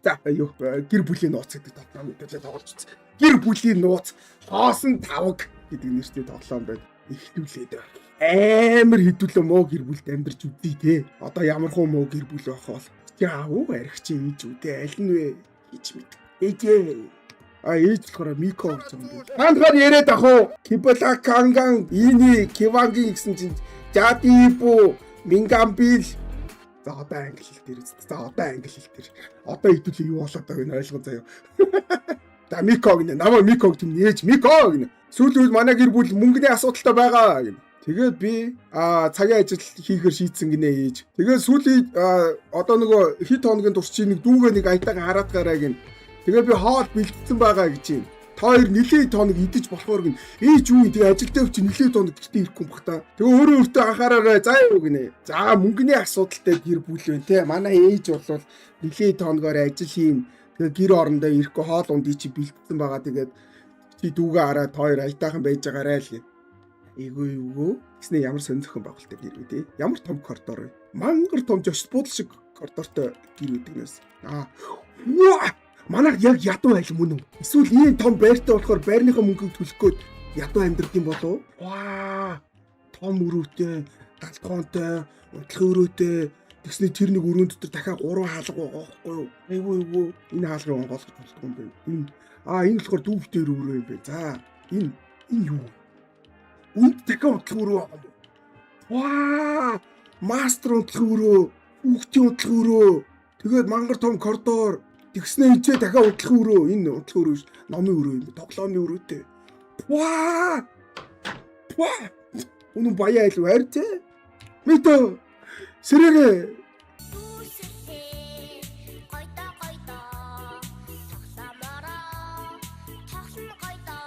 За юу гэр бүлийн нууц гэдэг тоглоом хэдүүлээ тоглож үзсэн. Гэр бүлийн нууц хоосон тавг гэдэг нэртэй тоглоом байна. Эхлүүлээд байна. Амар хэдүүлээ муу гэр бүлд амьдарч үзье те. Одоо ямар хуу муу гэр бүл байх бол. Яав уу архич ээж үү те аль нь вэ гэж мэд. Ээжээ. А ээж болохоор Мико гэж юм бэ. Хандгаар яриад ах уу? Кибала Канган Ини Киванги гэсэн чинь Жадибу Мингамбил. За одоо англи хэл дээр үздэг. За одоо англи хэл дээр. Одоо хэдүүлээ юу болоод байгааг нь ойлгон заяа. За Мико гинэ. Намаа Мико гэж нээж Мико гинэ. Сүүлийн үед манай гэр бүл мөнгөний асуудалтай байгаа гинэ. Тэгээд би цагийн ажил хийхээр шийдсэн гинэ ээж. Тэгээд сүүлийн одоо нөгөө хэд хоногийн турш чи нэг дүүгээ нэг аятайгаа хараат гараа гинэ. Тэгээд би хоол бэлдсэн байгаа гэж юм. Та хоёр нилээд тоног идэж болохоор гин ээж юу юм тэгээ ажилдаа чи нилээд тоног гэртээ ирэхгүй юм бах та. Тэгээ өөрөө өөртөө анхаараарай за юу гинэ. За мөнгөний асуудалтай гэр бүл байна те. Манай ээж бол нилээд тоногоор ажил хийн. Тэгээ гэр орондоо ирэхгүй хоол ундыг чи бэлдсэн байгаа. Тэгээд чи дүүгээ хараад та хоёр аятайхан байж байгаарай л гин. Эйгүү эйгүү. Тэгснэ ямар сонир зохион байгуулалттай гэр вэ те. Ямар том коридор вэ? Мангар том жошт буудал шиг коридортой гэр байдаг нээс. Аа. Ваа! Манайх яг ядуу айл мөн үү? Эсвэл ийм том байртай болохоор байрныхаа мөнгийг төлөх гээд ядуу амьдрах юм болов уу? Ваа! Том өрөөтэй, галтгоонтой, унтлах өрөөтэй. Тэгсний тэр нэг өрөөнд дотор дахиад 3 хаалга байгаа байхгүй юу? Айгүй айгүй. Энэ хаалгыг онгойлгож болдгоо юм байна. Энэ энэ болохоор дүүвтер өрөө юм байна. За энэ юу? Үнд дахиад унтлах өрөө байгаа юм уу? Ваа! Мастер унтлах өрөө, хүүхдийн унтлах өрөө. Тэгээд мангар том коридор. Тэгснэ энэ дахиад унтлах өрөө. Энэ унтлах өрөө биш, номын өрөө юм. Тоглоомны өрөөтэй. Ваа! Ваа! Үнэн баяа айл байр те. Мито сэрээрээ Дүүсэлээ гойдоо гойдоо тоглоомороо тоглоно гойдоо.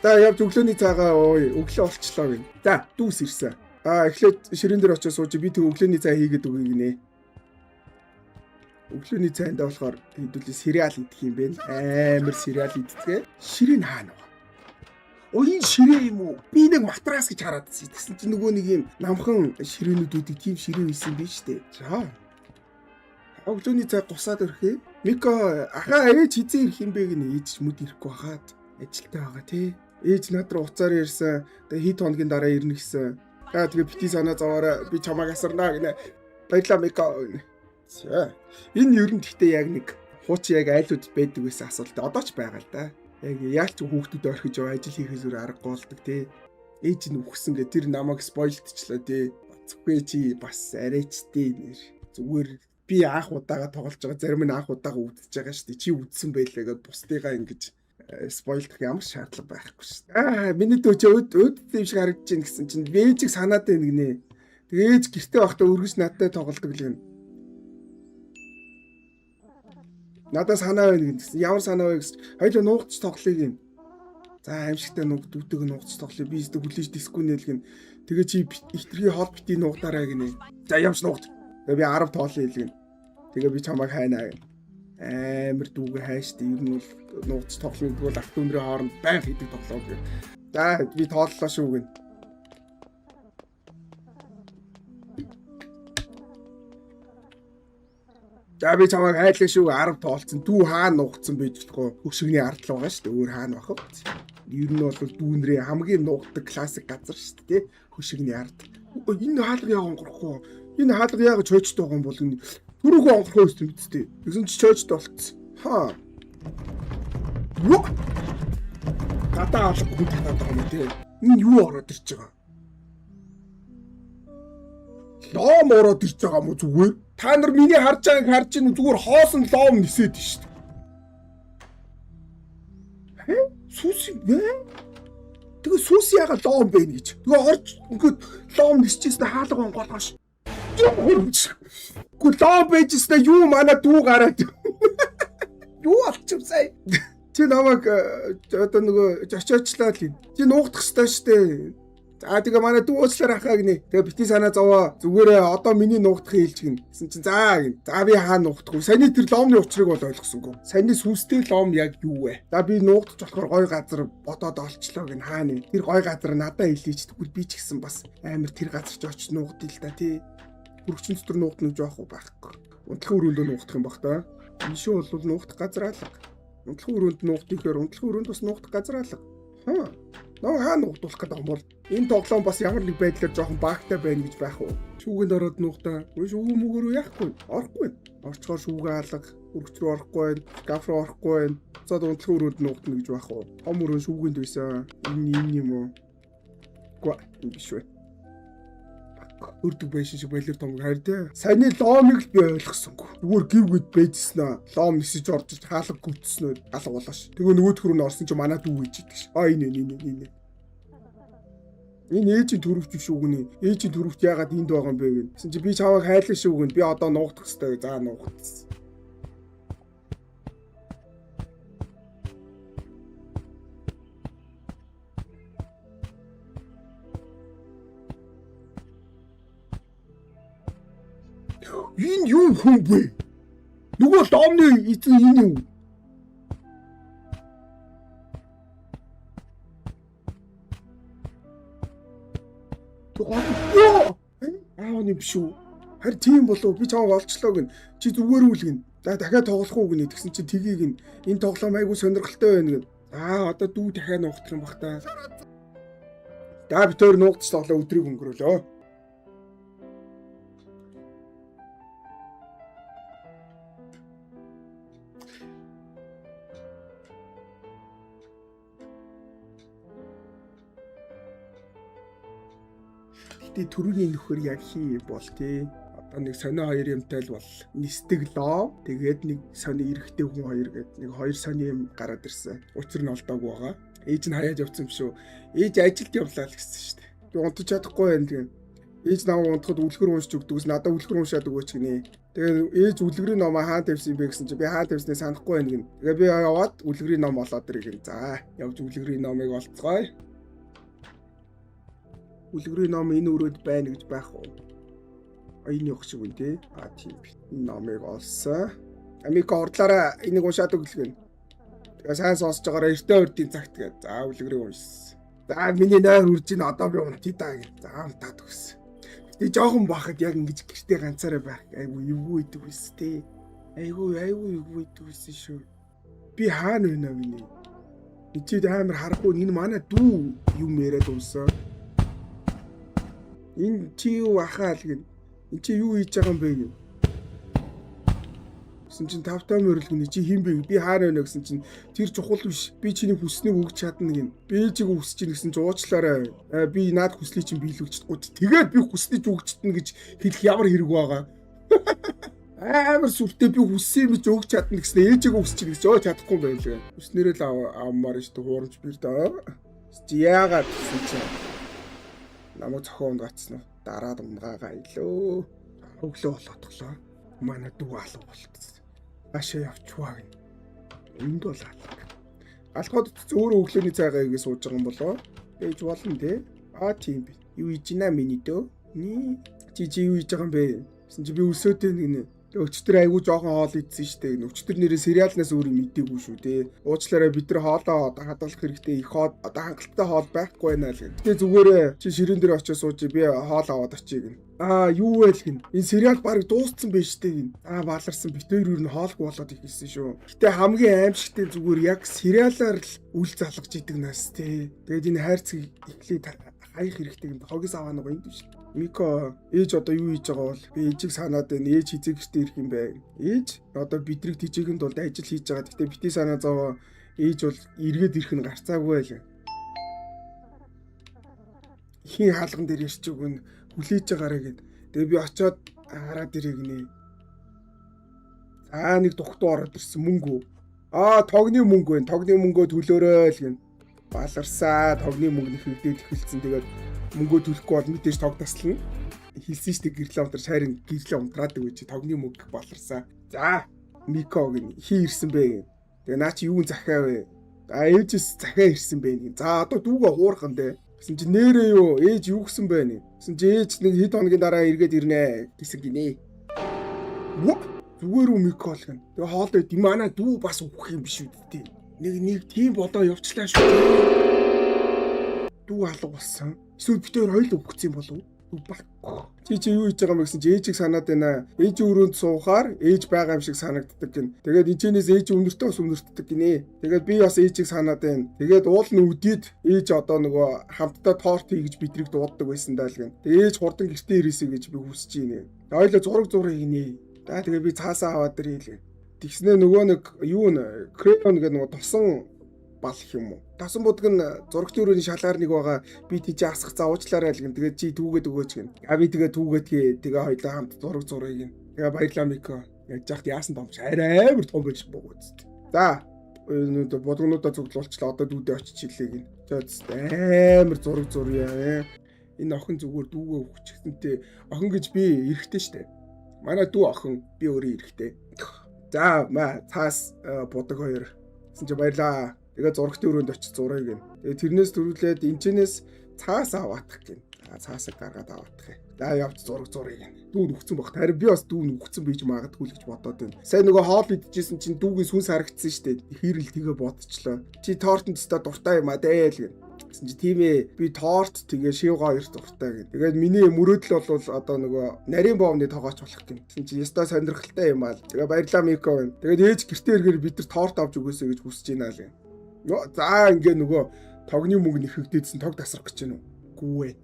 За явж өглөөний цайгаа ой өглөө олчлоо гин. За дүүс ирсэн. Эхлээд ширээн дээр очиж сууж би тэг өглөөний цай хийгээд өгье гинэ. Өглөөний цайндаа болохоор хэдүүлээ сериал идэх юм бэ. Амар сериал иддэг. Ширээ нь хаана вэ? Оо энэ ширээ юм уу? Би нэг матрас гэж хараад байсан. Тэгсэн чинь нөгөө нэг юм намхан ширээнүүд үүдэг тийм ширээ байсан биш үү? За. Өглөөний цай гусаад өрхөө. Мико ахаа ээж хизээ ирэх юм бэ гинэ. Ээж мүд ирэхгүй хаад ажилтаа байгаа тий. Ээж над руу уцаар ирсэн. Тэгээ хэд хоногийн дараа ирнэ гэсэн. Аа тэгээ бити санаа зовоорой би чамайг асарнаа гинэ. Баярлаа Мико. За. Энэ ер нь гэхдээ яг нэг хуучин яг айлууд байдаг байсан асуулт одоо ч байгаа л да. Яг яалч хүүхдүүд орхиж яваа ажил хийхээс өөр аргагүй болдог тий. Ээж нь үхсэн гэ тэр намайг спойлдчлаа тий. Бацгүй чи бас арайчтэй нэр. Зүгээр би анх удаага тоглож байгаа зарим нь анх удаага үзэж байгаа шүү дээ. Чи үзсэн байлаа гэд бусдыгаа ингэж спойлдох ямар шаардлага байхгүй шүү дээ. Аа миний дүү чи өд өд юм шиг харагдаж байна гэсэн чинь би ээжийг санаад байна гинэ. Тэгээ ээж гэртээ байхдаа өргөж надтай тоглодог л юм. Надаа санаа байна гэсэн. Ямар санаа вэ гэсэн. Хоёлоо нуугдч тоглоё гин. За аимшигтай нуугд дүүтэйг нуугдч тоглоё. Би өстө хүлээж диску нэл гин. Тэгээ чи ихтрхий хол бити нуугдараа гинэ. За ямч нуугд. Тэгээ би 10 тоолоо хэлгэн. Тэгээ би чамайг хайнаа гин. Амар дүүгээ хайштай. Ер нь бол нуугдч тоглоно гэдэг бол ах дүүнрийн хооронд байнга хийдэг тоглоом гин. За би тооллоо шүү гин. За би чамайг хайлаа шүү 10 тоолцсон. Дүү хаана нуугдсан байж болохгүй. Хөшигний ард л байгаа шүү дээ. Өөр хаана байх вэ? Ер нь бол дүүнрээ хамгийн нуугддаг классик газар шүү дээ. Хөшигний ард. Энэ хаалга яа онгорохгүй. Энэ хаалга яагаад чойчтой байгаа юм бол энэ түрүүхөө онгорохгүй байсан юм биз дээ. Тэгсэн чи чойчтой болцсон. Хаа. Юу? Гадаа алга хүн татаад байгаа юм тий. Энэ юу ороод ирж байгаа? Лом ороод ирж байгаа юм уу зүгээр? Та нар миний харж байгааг харж ийн зүгээр хоосон лом нисээд шүү дээ. Хэ? Сүс юм бэ? Тэгээ сүс яагаад лом бэ гэж. Тэгээ орж ингээд лом нисчихсэн хаалга онгоолгоош. Гү лом байжснаа юу манай дүү гараад. Юу болчих сая? Чи намайг одоо нөгөө жочоочлаа л юм. Чи нуугдах ёстой шүү дээ. За тэгээ манай дүү уучлаар ахаа гинэ. Тэгээ бити санаа зовоо зүгээрээ одоо миний нуугдахыг хэлж гин. Гэсэн чинь за гин. За би хаана нуугдах вэ? Саяны тэр ломны учрыг бол ойлгосонгүй. Саяны сүнстэй лом яг юу вэ? За би нуугдчих болохоор гой газар бодоод олчлоо гин хаана. Тэр гой газар надаа хэлээч тэгвэл би ч гэсэн бас амар тэр газар ч очиж нуугдъя л да тий. Хөргөчн дотор нуугдана гэж яах вэ байхгүй. Унтлах өрөөндөө нуугдах юм бах та. Ийшээ бол нуугдах газар алга. Унтлах өрөөнд нуугд ихээр унтлах өрөөнд бас нуугдах газар алга. Хаа. Нөө хаа нуугдуулах гэдэг юм бол энэ тоглоом бас ямар нэг байдлаар жоохон багтай байна гэж байх уу? Шүүгэнд ороод нуугдаа. Үгүй шүүгэн мөгөөрөө яахгүй. Орохгүй. Орчхоор шүүгээ алга, өргөц рүү орохгүй байна, шкаф руу орохгүй байна. Цаад унтлах өрөөнд нуугдана гэж байх уу? Том өрөө шүүгэнд байсан. Энэ юм уу? Үгүй энэ биш вэ. Өрдөг байшин шиг балер том харь тэ. Саяны ломыг л би ойлгосонгүй. Зүгээр гів гэд байжсэн аа. Лом нисэж орж иж хаалга гүйтсэн үү? Алга болоош. Тэгээ нөгөөх рүү нь орсон чи манай дүү гэж идэг ш. А энэ энэ энэ энэ. Энэ ээжийн төрөвч биш үгний. Ээжийн төрөвч яагаад энд байгаа юм бэ гэн. Гэсэн чи би чамайг хайлаа шүү гэн. Би одоо нуугдах хэвээр. За нуугдсан. Энэ юу хүн бэ? Нөгөө ломны эзэн энэ юу? Йоо! Аав нь биш үү? Харин тийм болов би чамайг олчлоо гэн. Чи зүгээр үл гэн. За дахиад тоглох уу гэнэ. Тэгсэн чи тгий гэн. Энэ тоглоом айгүй сонирхолтой байна гэн. Аа одоо дүү дахиад нуугдах юм бах та. За би тэр нуугдч тоглоо өдрийг өнгөрөөлөө. Гэтэ төрөний нөхөр яг хий бол тий. Одоо нэг сонио хоёр юмтай л бол нисдэг лоо. Тэгээд нэг сони эрэхтэй хүн хоёр гээд нэг хоёр сони юм гараад ирсэн. Учир нь олдоогүй байгаа. Ээж нь хаяад явцсан юм шүү. Ээж ажилд явлаа л гэсэн шүү дээ. Би унтаж чадахгүй байна тэгээ. Ээж намайг унтахад үлгэр уншиж өгдөгс надад үлгэр уншаад өгөөч гинэ. Тэгээд ээж үлгэрийн номоо хаан тавьсан юм бэ гэсэн чи би хаан тавьсныг санахгүй байна гин. Тэгээ би яваад үлгэрийн ном олоод ирэх гин. За явж үлгэрийн номыг олцгоё. Үлгэрийн ном энэ өрөөд байна гэж байх уу? А энэ явах шиг үн тий. А тийм би. Энэ номыг олсон. Амико ордлаараа энийг уншаад өглөө гин. Тэгээ сайн сонсож байгаараа эртээ урдын цагт гээд. За үлгэрийг уншсан. За миний нойр үрж ин одоо би унтъя даа гин. За унтаад өгсөн. Гэтэ жоохон бахад яг ингэж гэртээ ганцаараа байх айгу эвгүй идэг байсан тий. Айгу айгу эвгүй идэг байсан шүү. Би хаана байна вэ? Энд амар харахгүй энэ манай дүү юм яриад унсан. Энэ чи юу ахаал гин. Энд чи юу хийж байгаа юм бэ гин. Гэсэн чинь тавтай морил гинэ чи хин бэ? Би хаана байна гэсэн чинь тэр чухал биш. Би чиний хүснийг өгч чадна гин. Би ээжийг хүсэж ийн гэсэн чинь уучлаарай. Би наад хүслийг чинь биелүүлж чадахгүй. Тэгээд би хүснийг өгч чадна гэж хэлэх ямар хэрэг байгаа. Амар сүртэй би хүссэн юм чи өгч чадна гэсэн ээжийг хүсэж ийн гэсэн өө чадахгүй юм байна л гэ. Хүснээрээ л авмаар шүү дээ хуурамч бир даа. Чи яагаад гэсэн чинь намайг зохион унгацсан уу? Дараад унгаагаа илөө. Өглөө болоотглоо. Манай дүү алга болтсон. Гашаа явчваа гин. Энд бол алга. Алхаад өөрөө өглөөний цайгаа игээ сууж байгаа юм болоо. Ээж болно те. А тийм би. Юу хийж гинэ миний дөө? Ни чи чи юу хийж байгаа юм бэ? Гэсэн чи би өсөөд байна гинэ. Өчтөр айгүй жоохон хоол идсэн шүү дээ. Өчтөр нэрээ сериалнаас өөр юм идээгүй шүү дээ. Уучлаарай бид нар хоолоо одоо хадгалах хэрэгтэй. Их хоол одоо хангалттай хоол байхгүй байна л гэн. Гэтэ зүгээрээ чи ширээн дээр очиж сууж би хоол аваад очие гэн. Аа юу вэ л гэн. Энэ сериал барыг дууссан байж тээ гэн. Аа баларсан бит хоёр юу н хоолгүй болоод ихэлсэн шүү. Гэтэ хамгийн аимшигтэй зүгээр яг сериалаар л үл залгаж идэг нас те. Тэгээд энэ хайрцгийг эхлээд хаях хэрэгтэй юм. Хогис аваа нэг энд биш. Мико ээж одоо юу хийж байгаа бол би ээжийг санаад байна. Ээж хизээ гэртээ ирэх юм бэ? Ээж одоо бидрийг тэжээхэн тулд ажил хийж байгаа. Гэтэ бити санаа зовоо ээж бол эргээд ирэх нь гарцаагүй байл. Хин хаалган дээр ирч өгөн хүлээж байгаарэ гэд. Тэгээ би очиод хараад ирээ гинэ. За нэг дугтуу ороод ирсэн мөнгө. Аа тогны мөнгө байна. Тогны мөнгөө төлөөрэй л гин. Баларсаа тогны мөнгө нэхэгдээд эхэлсэн. Тэгээд мөнгөө төлөхгүй бол мэдээж тог таслана. Хэлсэн шүү дээ гэрлээ унтар шаарин гэрлээ унтраадаг үе чи тогны мөнгө баларсаа. За Мико гин хий ирсэн бэ гин. Тэгээ наа чи юун захиа вэ? А ээжээс захиа ирсэн бэ гин. За одоо дүүгээ хуурах юм дээ. Гэсэн чи нэрээ юу? Ээж юу гэсэн бэ нэ? Гэсэн чи ээж нэг хэд хоногийн дараа эргээд ирнэ гэсэн гинэ. Вү зүгээр үү Мико л гин. Тэгээ хоол байд манай дүү бас үхэх юм биш үү дээ. Нэг нэг тийм болоо явчлаа шүү дээ. Дүү алга болсон. Эсвэл бид хоёр хоёул үхсэн юм болов уу? Байхгүй. Чи юу хийж байгаа юм бэ гэсэн чи ээжийг санаад байна. Ээжийн өрөөнд суухаар ээж байгаа юм шиг санагддаг гин. Тэгээд энэчнээс ээж өмнөртөө бас өмнөртдөг гинэ. Тэгээд би бас ээжийг санаад байна. Тэгээд уул нь үдээд ээж одоо нөгөө хамтдаа торт хий гэж бидрийг дууддаг байсан даа л гин. Тэгээд ээж хурдан гэртээ ирээсэй гэж би хүсэж байна. Ойлоо зураг зураг хийнэ. За тэгээд би цаасаа аваад ирье л гин. Тэгснээ нөгөө нэг юу н crayon гэдэг нөгөө тосон балх юм уу? Тосон будаг нь зурагтын өрөөний шалгаар нэг байгаа. Би тийч асах за уучлаарай л гин. Тэгээд чи түүгээд өгөөч гин. А би тэгээд түүгээд тэгээ хоёлаа хамт зураг зуръя гин. Тэгээ баярлаа Мико. Яаж яхад яасан томч арай амар том байж богоо үст. За энэ будгнуудаа цуглуулчлаа. Одоо дүүдээ очиж хилээ гин. За амар зураг зуръя. Энэ охин зүгээр дүүгээ өгчихсэнтэй охин гэж би эрэхтэй штэ. Манай дүү охин би өөрөө эрэхтэй. За маа цаас будаг хоёр. Гэсэн чи баярлаа. Тэгээ зурагтын өрөөнд очиж зуръя гин. Тэгээ тэрнээс төрүүлээд энчнээс цаас аваатах гин. Цаасаа гаргаад аваатах юм. За явж зураг зуръя гин. Дүү нүгцэн баг. Харин би бас дүү нүгцэн бийж магадгүй л гэж бодоод байна. Сайн нөгөө хоол идчихсэн чинь дүүгийн сүнс харагдсан штэ. Хэрэл тэгээ бодчихлоо. Чи тортонд өстө дуртай юм а дээ л гин. Гэсэн чи тийм ээ би торт тэгээ шивга хоёр дуртай гэн. Тэгээд миний мөрөөдөл бол одоо нөгөө нарийн боомны тогооч болох гэн. Гэсэн чи ёстой сонирхолтой юм аа. Тэгээ баярлаа Мико байна. Тэгээд ээж гэртээ эргээр бид нар торт авч өгөөсэй гэж хүсэж байна л гэн. За ингээ нөгөө тогны мөнгө нэхэгдээдсэн тог тасрах гэж байна уу? Гүү ээ.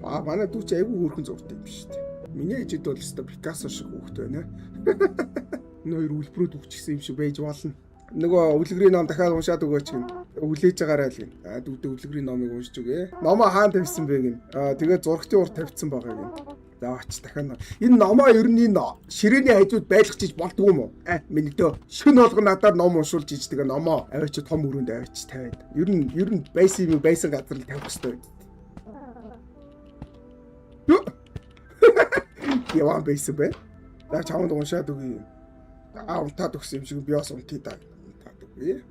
Аа манай дүү чи айгүй хөөрхөн зурдаг юм шүү дээ. Миний ээжид бол өстой Пикассо шиг хүүхэд байна. Энэ хоёр үлбрүүд үгчихсэн юм шиг байж болно. Нөгөө үлгэрийн ном дахиад уншаад өгөөч гин. Хүлээж байгаарай л гин. Аа дүүдээ үлгэрийн номыг уншиж өгье. Номоо хаана тавьсан бэ гин. Аа тэгээд зурагтын урд тавьсан байгаа гин. За очи дахиад. Энэ номоо ер нь энэ ширээний хажууд байлгачиж болдгоо юм уу? Аа миний дөө. Шүн болгон надаар ном уншуулж ич тэгээ номоо аваач том өрөөнд аваач тавиад. Ер нь байсан юм байсан газар л тавих хэрэгтэй. Яваа байсан бэ? За чамд уншаад өгье. Аа унтаад өгсөн юм шиг би бас унтъя да. Унтаад өгье.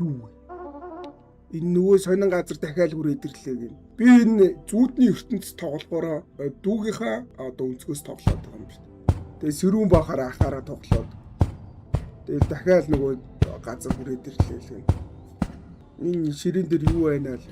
Юу вэ? Энэ нөгөө сонин газар дахиад хүрээд ирлээ гин. Би энэ зүүдний ертөнц тоглохороо дүүгийнхаа одоо өнцгөөс тоглоод байгаа юм байна. Тэгээ сэрүүн бахаар ахаараа тоглоод. Тэгээ дахиад нөгөө газар хүрээд ирлээ л гин. Энэ ширээн дээр юу байна л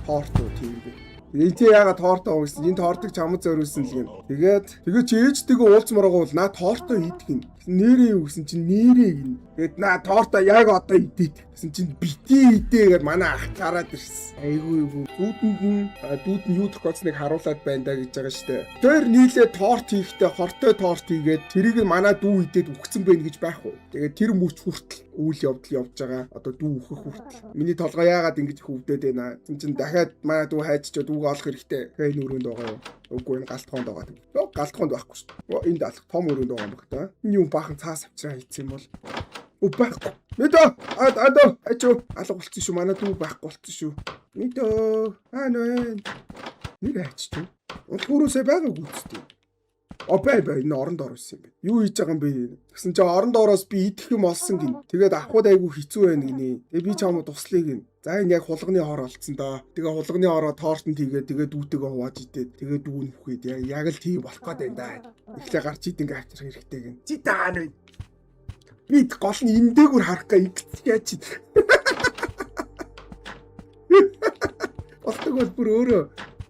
торт уу тийм бэ. Энэ чи яагаад торт аа гэсэн? Энэ тортыг чамд зориулсан л юм. Тэгээд чи ээжтэйгээ уулзмаар байгаа бол наа тортоо идэх юм. Нэрээ юу гэсэн чинь нэрээ гин. Тэгээд наа тортоо яг одоо идээд. Гэсэн чинь бити идээ гэд манай ах гараад ирсэн. Айгүй айгүй. Дүүдэнд нь дүүд нь юу тохиолдсныг харуулад байна да гэж байгаа штэ. Тэр нийлээ торт хийхдээ хортой торт хийгээд тэрийг нь манай дүү идээд үхсэн байх гэж байх уу. Тэгээд тэр мөч хүртэл үйл явдал явж байгаа. Одоо дүү үхэх хүртэл. Миний толгой яагаад ингэж их өвдөд байна. Тэгсэн чинь дахиад манай дүү хайчиж дүүг олох хэрэгтэй. Тэгэхээр энэ өрөөнд байгаа юу? Үгүй энэ гал тогоонд байгаа. Йоо гал тогоонд байхгүй шүү дээ. Энд алах том өрөөнд байгаа юм баг та. Энэ юм баахан цаас авчраа хийцэн юм бол. Үгүй байхгүй. Мэдөө. Ад ачуу алга болцсон шүү. Манай дүү байхгүй болцсон шүү. Мэдөө. Аа нэ. Нэр хайчиж юу? Улхүүрөөсөө байгаагүй үстэй. О бай бай энэ оронд орсон юм бэ. Юу хийж байгаа юм бэ? Тэгсэн чинь оронд ороос би идэх юм олсон гин. Тэгээд авахуд айгүй хэцүү байна гинэ. Тэгээ би чамд туслая гин. За энэ яг хулганы хор олцсон доо. Тэгээ хулганы хороо тортонд хийгээд тэгээ дүүтэйгээ хувааж идээд тэгээ дүү нь үхээд яг л тийм болох гээд байна да. Эхлээ гарч ид ингээ авчрах хэрэгтэй гин. Чи даа нэ. Би гол нь эндээгүр харах га ингэц яаж чи. Болдог бол бүр өөрөө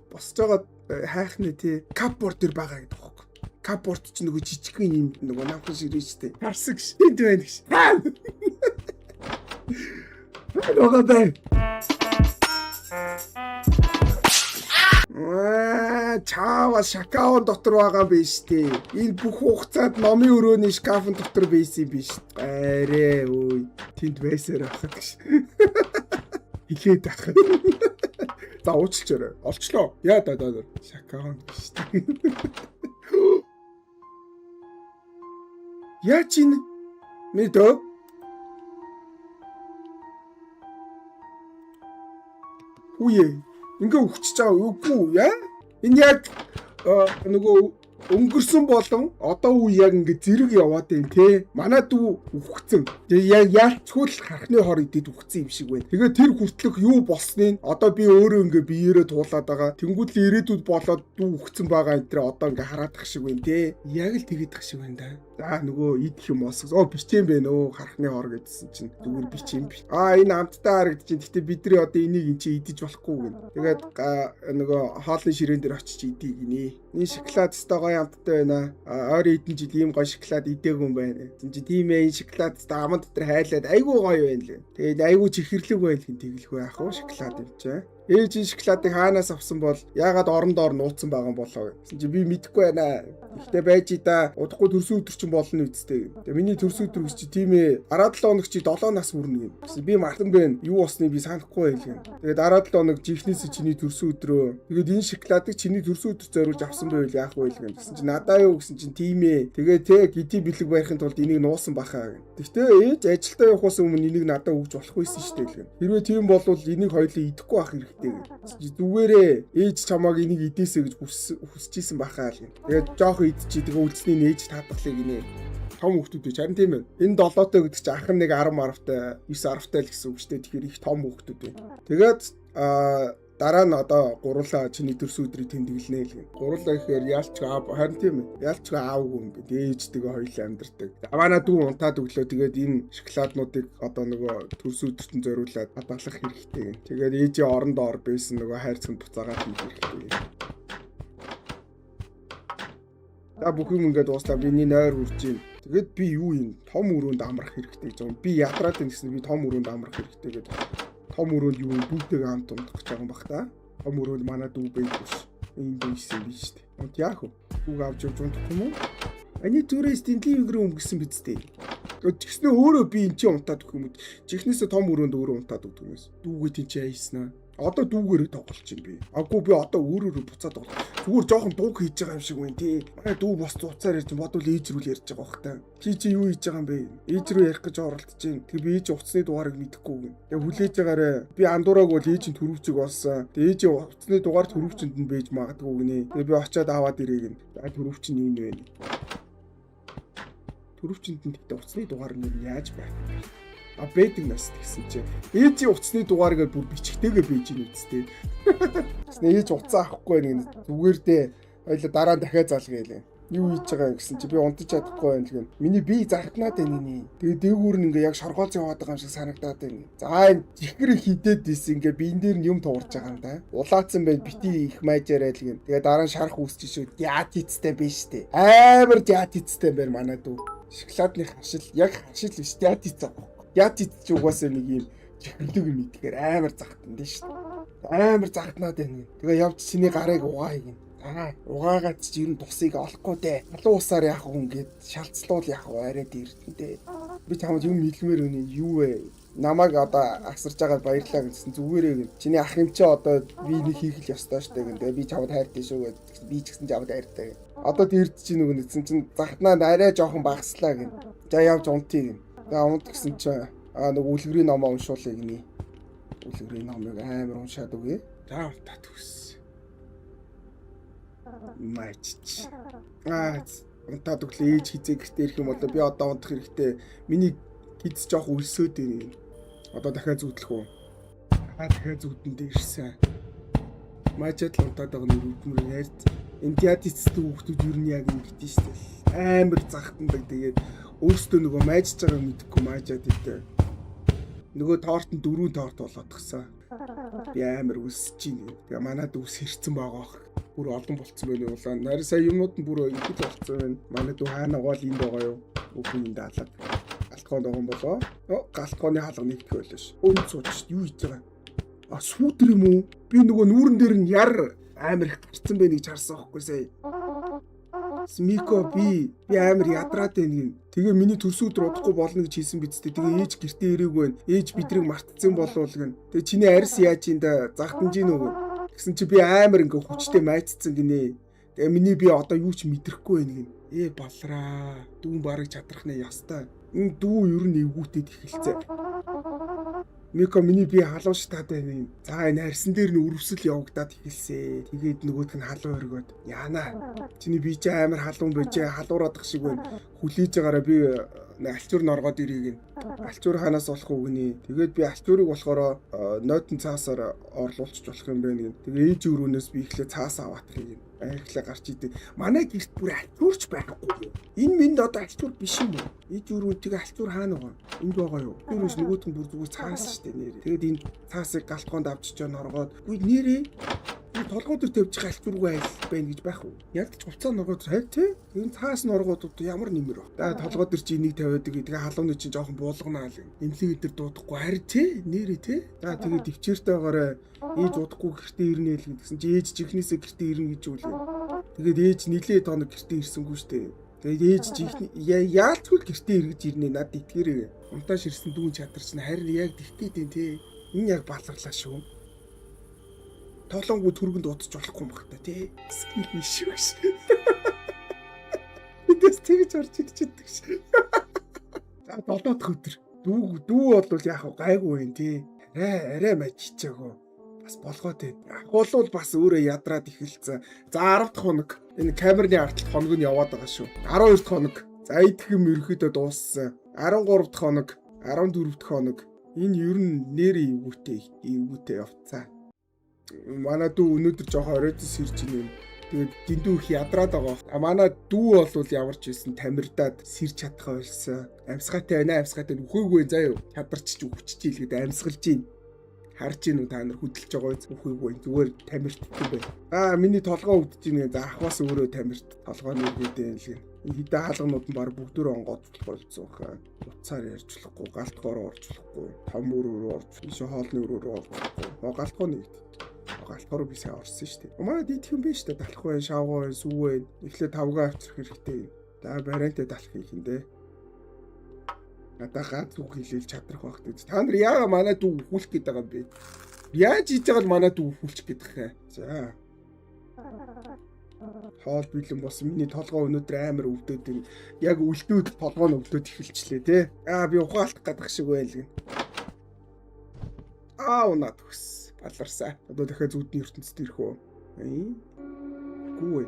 босч байгаа хайхны тий cupboard дээр байгаа гэдэг байхгүй. Cupboard чи нөгөө жижигхэн юм нөгөө намхан ширээ штэ. Харсан гэж. Энд байна гэж. Нөгөө бай. Аа, чаава шакаон дотор байгаа биш үү? Энэ бүх хугацаанд номын өрөөний шкафын дотор байсан юм биш. Арай өө. Тэнд байсаар ахад гэж. Хилээд ах. За уучлаарай. Олчлоо. Яа да да. Шакаон биш үү? Яаж энэ мэдөө? Үе. Ингээ үхчихэж байгаа үгүй яа? Энэ яг нөгөө Өнгөрсөн болон одоо үе яг ингэ зэрэг яваад байна те. Манай дүү үхсэн. Тэгээ яг яалчгүй л хархны хор идэд үхсэн юм шиг байна. Тэгээ тэр хүртлэх юу болсныг одоо би өөрөө ингэ биеэрээ туулаад байгаа. Тэнгүүд л ирээдүйд болоод дүү үхсэн байгаа энэ тэр одоо ингэ хараадах шиг байна те. Яг л тэгээд тах шиг байна да. За нөгөө идэх юм олсгос. Оо бичээн бэ нөө хархны хор гэдсэн чинь зүгээр бичээн би. Аа энэ амттай харагдчих. Гэтэ бидний одоо энийг эн чинь идэж болохгүй гэнэ. Тэгээд нөгөө хоолны ширээн дээр очиж идэ гинэ. Энэ шоколад өстой гоё амттай байна. Ойрын хэдэн жил ийм гоё шоколад идээгүй юм байна. Тэгсэн чинь тийм ээ, энэ шоколад өстой аман дотор хайлаад айгүй гоё байна лээ. Тэгээд айгүй чихэрлэг байл гин тэгэлгүй яах вэ шоколад юм чинь. Ээж энэ шоколадыг хаанаас авсан бол яагаад орон доор нууцсан байгаа юм болоо гэсэн чи би мэдэхгүй байна. Гэхдээ байж да, удахгүй төрсөн өдөр чинь болно үсттэй. Тэгээ миний төрсөн өдөр гэж чи тийм ээ, дараа 7 хоног чи 7 нас хүрнэ гэн. Гэсэн би мартан байна. Юу болсныг би санахгүй байл гэн. Тэгээ дараа 7 хоног жихнээс чиний төрсөн өдрөө. Тэгээд энэ шоколадыг чиний төрсөн өдөр зориулж авсан байвал яах вэ гэн. Гэсэн чи надаа юу гэсэн чинь тийм ээ. Тэгээ те гэдий бэлэг барихын тулд энийг нуусан бахаа гэн. Гэхдээ ээж ажилдаа явахаас өмнө энийг надаа өгч болох байсан шүү дээ гэн. Хэрвээ тийм бол энийг хоёулаа идэхгүй байх хэрэгтэй гэн. Зүгээрээ ээж чамааг энийг идээсэ гэж хүсэж исэн бахаа л гэн. Тэгээд жоохон идчихий, тэгээ үлдсэний нээж таатгалыг гинэ. Том хүүхдүүд байж харин тийм ээ. Энэ 7-той гэдэг чинь ах нь нэг 10 10-тай, 9 10-тай л гэсэн үг шүү дээ. Тэгэхээр их том хүүхдүүд байна. Тэгээд дараа нь одоо гурлаа чиний төрсөн өдрийг тэмдэглэнэ л гэн. Гурлаа гэхээр яалч харин тийм ээ. Яалч аавгүй юм бэ. Ээжтэйгээ хоёулаа амьдардаг. Манай дүү унтаад өглөө тэгээд энэ шоколаднуудыг одоо нөгөө төрсөн өдөрт нь зориулаад хадгалах хэрэгтэй гэн. Тэгээд ээжийн орон доор байсан нөгөө хайрцагт буцаагаад хийх хэрэгтэй гэн. За бүх юм ингээд дууслаа. Миний нойр хүрч байна. Тэгээд би юу юм том өрөөнд амрах хэрэгтэй гэж байгаа юм. Би ядраад байна гэсэн би том өрөөнд амрах хэрэгтэй гэдэг. Том өрөөнд юу дүүтэйгээ хамт унтах гэж байгаа юм бах та. Том өрөөнд манай дүү байдгүй ш. Энд дүүсэн биш шүү дээ. Унт яах вэ? Дүүг авч явж унтах юм уу? I need to rest in living room гэсэн биз дээ. Тэгснэ өөрөө би эн чинь унтаад өгөх юм уу? Чихнээсээ том өрөөнд өөрөө унтаад өгдөг юм. Дүүгээ тийч аяснаа. Одоо дүүгээрээ тоглолч юм би. Аггүй би одоо өөрөөрөө буцаад тоглох. Зүгээр жоохон дууг хийж байгаа юм шиг байна тий. Манай дүү бос цуцаар ярьж бодвол ээж рүү л ярьж байгаа бах та. Чи юу хийж байгаа юм бэ? Ээж рүү ярих гэж оролдож байна. Тэг би ээж утасны дугаарыг мэдэхгүй гин. Тэг хүлээж байгаарэ. Би андуураг бол ээжийн төрөвчийг олсон. Тэг ээжийн утасны дугаар төрөвчөнд нь бэж магадгүй гинэ. Тэг би очиад аваад ирээ гин. За төрөвч нь энэ вэ? Төрөвчөнд нь тэгтээ утасны дугаар нь яаж байх вэ? А байдаг нас гэсэн чи. Ээжийн утасны дугаар гэж бүр бичгтэйгээ бийж ийн үсттэй. Тэгсэн ээж утсаа авахгүй нэг зүгээр дээ. Хоёлаа дараа нь дахиад залгая лээ. Юу хийж байгаа юм гэсэн чи би унтаж чадахгүй байна л гэн. Миний бие зархнаад байна нэ. Тэгээ дээгүүр нь ингээ яг шоргоолз яваад байгаа юм шиг санагдаад байна. За энэ чихэр хидэд исэн ингээ биен дээр нь юм туурж байгаа юм да. Улаацсан байна бити их майжаарай л гэн. Тэгээ дараа нь шарах үүсч шүү. Диатицтэй биш үү? Амар диатицтэй байна манай дүү. Шоколадны хашил яг хашил биш диатиц аахгүй. Ятит ч угаасаа нэг юм чихэрлэг юм идэхээр амар захтан дээ шүү дээ. Амар захтнаад байна. Тэгээ явж чиний гарыг угаая гин. Аа угаагаад чи ер нь тусыг олохгүй дээ. Халуун усаар яах вэ ингээд шалцлуул яах вэ арай дэрдэн дээ. Би чамд юм хэлмээр өнө юу вэ? Намайг одоо асарж байгаад баярлаа гэсэн зүгээрээ гин. Чиний ах юм чи одоо би нэг хийх л ёстой шүү дээ гин. Тэгээ би чамд хайртай шүү гэд. Би ч гэсэн чамд хайртай гин. Одоо дэрд чи нөгөө нэгсэн чин захтнаа арай жоохон багслаа гин. За явж унтъя гин. За унт гэсэн чи нэг үлгэрийн номоо уншуулъя гинэ. Үлгэрийн номыг амар уншаад өгье. За унтаад үс. Майч. Аа унтаад өглөө ээж хизээ гэртээ ирэх юм бол би одоо унтах хэрэгтэй. Миний гиз жоох өлсөөд байна. Одоо дахиад зүудлэх үү? Аа дахиад зүудэнд ирсэн. Мажад л унтаад байгаа нэг үдмөр ярьж. Энэ диатицтэй хүүхдүүд ер нь яг ингэдэж шүү дээ. Амар захтандаг тэгээд өөрсдөө нөгөө майжж байгааг мэдэхгүй маажаад идэв. Нөгөө торт нь 4 торт болоодгсон. Би амар өлсөж байна. Тэгээ манай дүүс хэрцэн байгаа ах. Бүр олон болцсон байх улаан. Нарийн сая юмнууд нь бүр их л болцсон байна. Манай дүү хаана гол энд байгаа юу? Үгүй энд алга. Галтгоонд байгаа юм болоо. Галтгооны хаалга нэгдэх байлаа ш. Өн сууж ш. Юу хийж байгаа? А сүүдэр юм уу? Би нөгөө нүүрэн дээр нь яр амар их гарцсан байх гэж харсан байхгүй сая. Смико би амар ядраад байна гин. Тэгээ миний төрсөн өдөр удахгүй болно гэж хэлсэн биз дээ. Тэгээ ээж гэртээ ирээгүй байна. Ээж бидрийг мартцсан болов гин. Тэгээ чиний арьс яаж ин да захтанж гин үү? Тэгсэн чи би амар ингээ хүчтэй майцсан гинэ. Тэгээ миний би одоо юу ч мэдрэхгүй байна гин. Ээ балраа. Дүүн барыг чадрах нэ ястай. Энэ дүү ер нь эвгүүтэд эхэлцээ. Мико, миний бие халуун шатаад байна. За, энэ харьсан дээр нь өрөвсөл явагдаад эхэлсэн. Тэгээд нөгөөх нь халуун өргөөд. Яана. Чиний бие чи амар халуун байж, халуураад шиг байна. Хүлээж байгаараа би альчуур норгоод ирийг нь. Альчуур ханаас болох уу гинэ. Тэгээд би альчуурыг болохоор нойтон цаасаар орлуулчих болох юм байна гин. Тэгээ ээж өрөөнөөс би эхлээ цаас аваатахыг гин. Эхлээ гарч идэв. Манай гэрт бүр альчуурч байхгүй. Энэ минь одоо альчуур биш юм уу? Ээж өрөө тэгээ альчуур хаана байгаа? Энд байгаа юу? Өрөөс нөгөөт нь бүр зүгээр цаас шүү дээ нэрээ. Тэгээд энэ цаасыг галтгоонд авчиж норгоод. Үгүй нэрээ би толгой дээр тавьчих альчуургүй айл байна гэж байх уу? Яг ч хувцаа норгоод хайр тий. Энэ цаас норгоод одоо ямар нэмэр вэ? За, толгой дээр чи энийг тавиад тэгээ халууны чинь жоохон буулганаа л. Эмнэлэг дээр дуудахгүй харь тий. Нэрээ тий. За, тэгээд дэвчээртэйгээрээ ээж удахгүй гэртээ ирнэ л гэсэн чи ээж жихнээсээ гэртээ ирнэ гэж үлээ. Тэгээд ээж нилээд хоног гэртээ ирсэнгүй штэ. Тэгээд ээж жихний яалчгүй л гэртээ эргэж ирнэ, надад итгээрэй. Унтаа ширсэн дүүн чадар чинь харин яг тэгтээ дээ тий. Энэ яг баларлаа шүү. Тоглоомгүй түргэнд удаж болохгүй юм бах та тий. Skill биш шүү ш. Бидээс тэгж орж ирж идэг ш. За, 7 дахь өдөр. Дүү бол яг гайгүй юм тий. Арай арай мажичаагүй. Бас болгоод байд. Ахуулвал бас өөрөө ядраад эхэлсэн. За, 10 дахь хоног. Энэ камерны артлт хоног нь яваад байгаа шүү. 12 дахь хоног. За, идэх юм ерөөхдөө дууссан. 13 дахь хоног, 14 дахь хоног. Энэ ер нь нэр эвгүүтэй эвгүүтэй явцаа. Манай дүү өнөөдөр жоохон оройтон сэрж ийн юм. Тэгээд дэндүү их ядраад байгаа. А манай дүү бол ямар ч байсан тамирдаад сэрч чадхаа болсон. Амьсгаатай байна, амьсгаатай үхээгүй заа юу. Чадарч чи үхчихээ л гэдэг амьсгалж гин. Харж гин үү, та нар хөдөлж байгаа үз үхээгүй, зүгээр тамиртдаг байна. Аа, миний толгой өвдөж гин. За, ах бас өөрөө тамирт толгой нүргээд байна л гин. Энэ хідэ хаалганууд нь баг бүгдөө онгойлгох болсон хаа. Утсаар ярьж болохгүй, галт гороо орж болохгүй, том өрөөрөө орж, биш хоолны өрөөрөө орж болохгүй. Оо, галтгоо нэгд. Галтгоо руу би сайн орсон шүү дээ. Манай дийдэх юм биш үү? Далах бай, шавгаа бай, сүү бай. Эхлээд тавгаа авчрах хэрэгтэй. За, бариантай далах юм хин дээ. Надаа гац үг хэлээл чадрах байх гэж. Та нар яага манай дүү өхүүлэх гээд байгаа юм бэ? Яаж хийж байгаа л манай дүү өхүүлчих гээд байгаа юм. За. Хоол бэлэн болсон. Миний толгой өнөөдөр амар өвдөд юм. Яг үлдүүд толгой нь өвдөд эхэлчлээ те. Аа, би ухаалтах гадах шиг байл гин. Аа, унаад өгс. Баларсаа. Одоо дахиад зүудний ертөнцид ирэх үү? Гүү.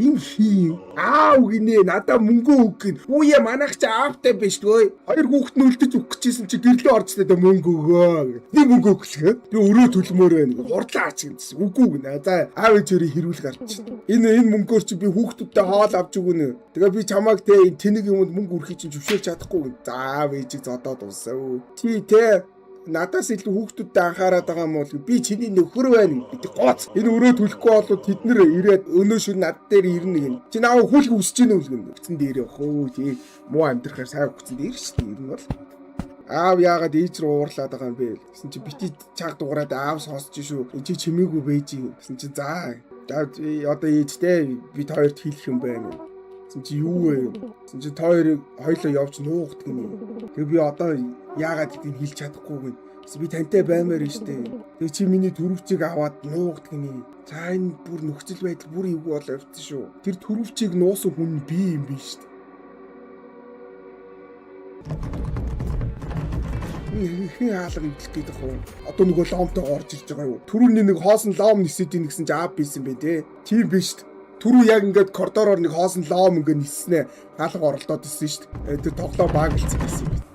Энэ хин аав гинэ, надаа мөнгө өг гин. Үе, манайх чи аавтай биш дөө. Хоёр хүүхэд нь үлдэж өгөх гэжсэн чи гэрлөө орж даа мөнгө өгөө. Би мөнгө өглөө. Би өрөө төлмөр байна. Хурдлаа ач гинсэн. Үгүй гинэ. За, аав ээж хоёрыг хэрүүл гарч. Энэ мөнгөөр чи би хүүхдүүдтэй хоол авч өгнө. Тэгээ би чамааг те энэ тэнэг юмд мөнгө өрхий чинь зөвшөөрч чадахгүй гин. За, аав ээжийг зодоод унсаа. Чи те надаас илүү хүүхдүүдтэй анхаарат байгаа юм бол би чиний нөхөр байна гэдэг гоц. Энэ өрөө төлөхгүй болоод тэд нэр ирээд өнөө шүн над дээр ирнэ гин. Чи наав хүлх өсөж гин үү гин. Хүцэн дээр явах уу тий. Муу амьдрахаар сайн хүцэн дээр шүү дээ. Ер нь бол аав яагаад ээж рүү уурлаад байгаа юм бэ гэсэн чи бити чаг дуурайд аав сонсч шүү. Чи чимээгүй байж гэсэн чи за одоо ээжтэй бид хоёрт хэлэх юм байна. Гэсэн чи юу вэ? Гэсэн чи та хоёрыг хоёлоо явж нуугд гинэ. Тэгээ би одоо яагаад гэдгийг хэлж чадахгүй гин. Би тантай баймаар нь штэ. Тэгээ чи миний төрөвчийг аваад нуугд гинэ. За, энэ бүр нөхцөл байдал бүр эвгүй болоо явцсан шүү. Тэр төрөвчийг нуусан хүн би юм биш штэ. Хэн хаалга эвдлэх гээд ах вэ? Одоо нөгөө ломтойгоо орж ирж байгаа юу? Түрүүний нэг хоосон лом нисээд ийн гэсэн чи аав бисэн бэ те. Тийм биш шүү. Түрүү яг ингээд коридороор нэг хоосон лом ингээд ниснэ хаалга оролдоод ирсэн шүү дээ. Тэр тоглоом багалцсан байсан юм байна.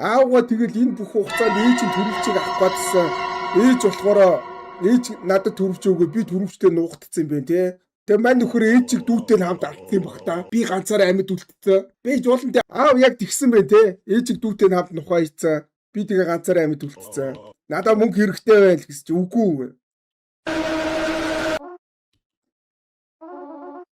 Аавга тэгэл энэ бүх хугацаанд ээж нь төрөвчийг авах гэдсэн. Ээж болохоор ээж надад төрөвч өгөө, би төрөвчтэй нуугдсан юм байна те. Тэгээ мань нөхөр ээжийг дүүтэй нь хамт алдсан юм бах та. Би ганцаараа амьд үлдсэн. Би жуулантай аав яг тэгсэн байх те. Ээжийг дүүтэй нь хамт нухаа ийцэн. Би тэгээ ганцаараа амьд үлдсэн. Надаа мөнгө хэрэгтэй байл гэсэн чи үгүй.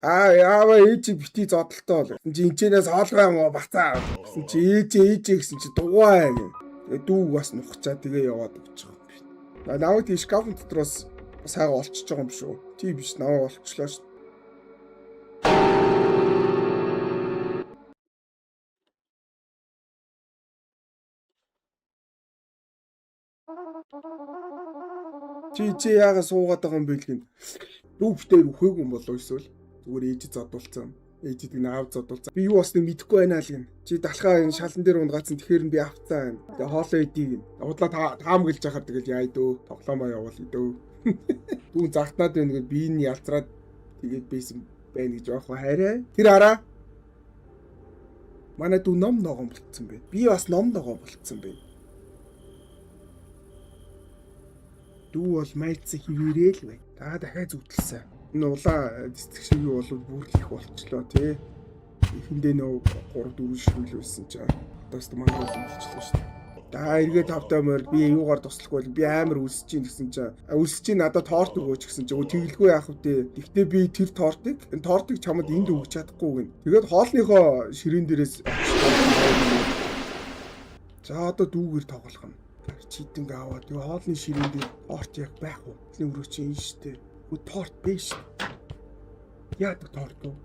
Аа, яава ээж бити зодолтой бол. Гэсэн чи энчэнээс хоолгой юм уу бацаа. Гэсэн чи ээж ээж гэсэн чи дугуй гэн. Тэгээ дүүг бас нухчаа тэгээ яваад өгч байгаа юм биш. Намайг тийм шкафын дотроос сайгаа олчиж байгаа юм шүү. Тийм биш, намайг олчлоо шүү. Чи яага суугаад байгаа юм бэ гин. Дүү битээр үхээгүй юм болов эсвэл зүгээр ээж зодуулсан. Ээж гэдэг нь аав зодуул. Би юу болсныг мэдэхгүй байна л гин. Чи далхаа энэ шалан дээр унгаацсан тэгэхээр нь би авцаа байна. Тэгээ хоолоо идий гин. Удлаа таамаглаж яхаар тэгэл яа дөө. Тоглоомоо явуул дөө. Дүүн загтнаад байна гэд би энэ ялцраад тэгээд байсан байна гэж аахгүй хайраа. Тэр араа манай дүү ном ногоон болцсон байна. Би бас ном ногоон болцсон байна. Дүү бол майцсан хിവэрээ л байна. За дахиад зүтэлсэн. Энэ улаан цэцэг шиг юу бол бүр л их болчлоо тий. Эхэндээ нөө 3 4 ширүүл байсан чинь одоос манай бол болчлоо шүү дээ. За эргээ тавтай морь би юугаар туслахгүй бол би амар үлсэж чинь гэсэн чинь үлсэж чинь надад торт өгөөч гэсэн чинь өө тэгэлгүй яах вэ? Тэгтээ би тэр тортыг энэ тортыг чамд энд өгч чадахгүй гин. Тэгээд хоолныхоо ширээн дээрээс за одоо дүүгээр тоглох нь. Читэнг аваад тэгээ хоолны ширээн дээр торт яг байх уу? Тэний өрөө чинь энэ штэ. Өө торт биш. Яадаг торт уу?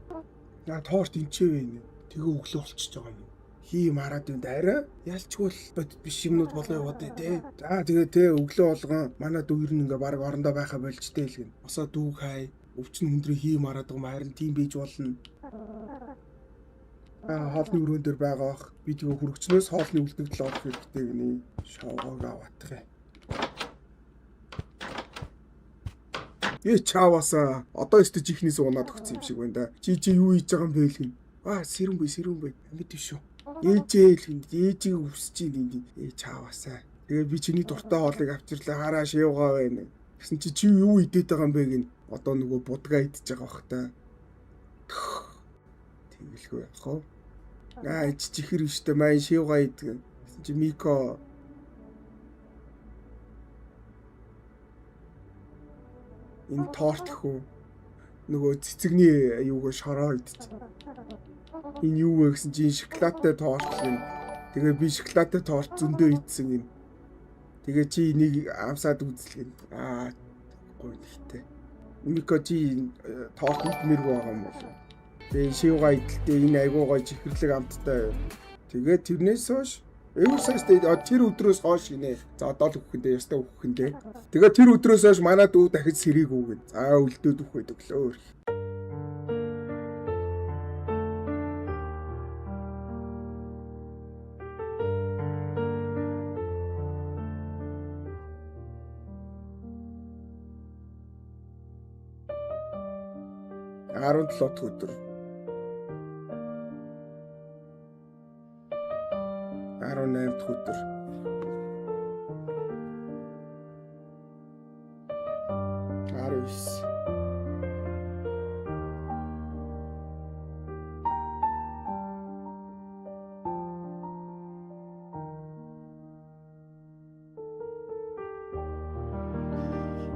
Яа торт энэ ч вэ нэ. Тэгээ өглөө болчихж байгаа юм. Хий мараад юм арай ялчгүй л бодит биш юмнууд болоо яваад ээ те. За тэгээ те өглөө болгон манай дүү ер нь ингээ баг орондоо байхаа болж тэ л гин. Босоо дүүг хай. Өвчин хүндрээ хий мараад байгаа юм харин тийм байж болно. Аа хоолны өрөөн дээр байгаа бах. Би тэгээ хөргөчнөөс хоолны үлдэгдэл олох хэрэгтэй гинэ. Шоогоог аваадах юм. Ээ чаавасаа одоо өстө жихнээс унаад өгсөн юм шиг байна да. Чи чи юу хийж байгаа юм бэ л гин. Аа сэрүүн бай сэрүүн бай. Амьд биш үү. Ээжээ л гин. Ээжийг өвсөж ийн энд. Ээ чаавасаа. Тэгээ би чиний дуртай хоолыг авчирлаа хараа шивгаа байна. Тэгсэн чи чи юу идээд байгаа юм бэ гин. Одоо нөгөө будгаа идчихэж байгаа бах та. Тэгэлгүй яах вэ? Аа чи чихэр биш дээ маа шивгаа иддэг. Тэгсэн чи Мико энэ торт гэх үү? Нөгөө цэцэгний юугаа шороо идчих. Энэ юу вэ гэсэн чинь шоколадтай торт юм. Тэгээ би шоколадтай торт зөндөө идсэн юм. Тэгээ чи энийг амсаад үзлээ. Аа гоё нэгтэй. Мико чи торт идмээргүй байгаа юм болов. Тэгээ шивга идэлтэй энэ айгуу гоё чихэрлэг амттай. Тэгээ тэрнээс хойш Эвэрсээс тэр өдрөөс хойш гинэ. За одоо л өгөхдөө ёстой өгөхдөө. Тэгээ тэр өдрөөс хойш манай дүү дахиж сэрийгүү гин. За үлдөөд өгөх байдаг лөө. 17 дахь өдөр. 18 дахь өдөр. 19.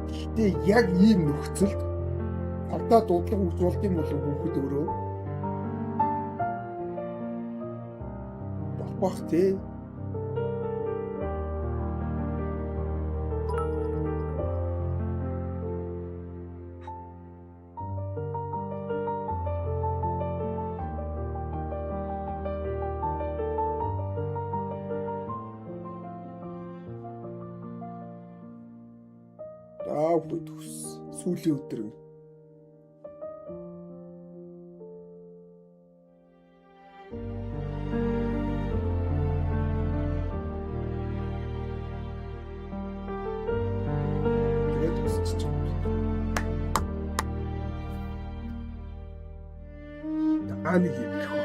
Гэхдээ яг ийм нөхцөлд цагдаа дуудлага өгч болд юм болов хүүхэд өөрөө? Болох бах тий. Аа хүүхэд төгс. Сүүлийн өдөр. Тэгээд өсчих юм. Аа нэг юм.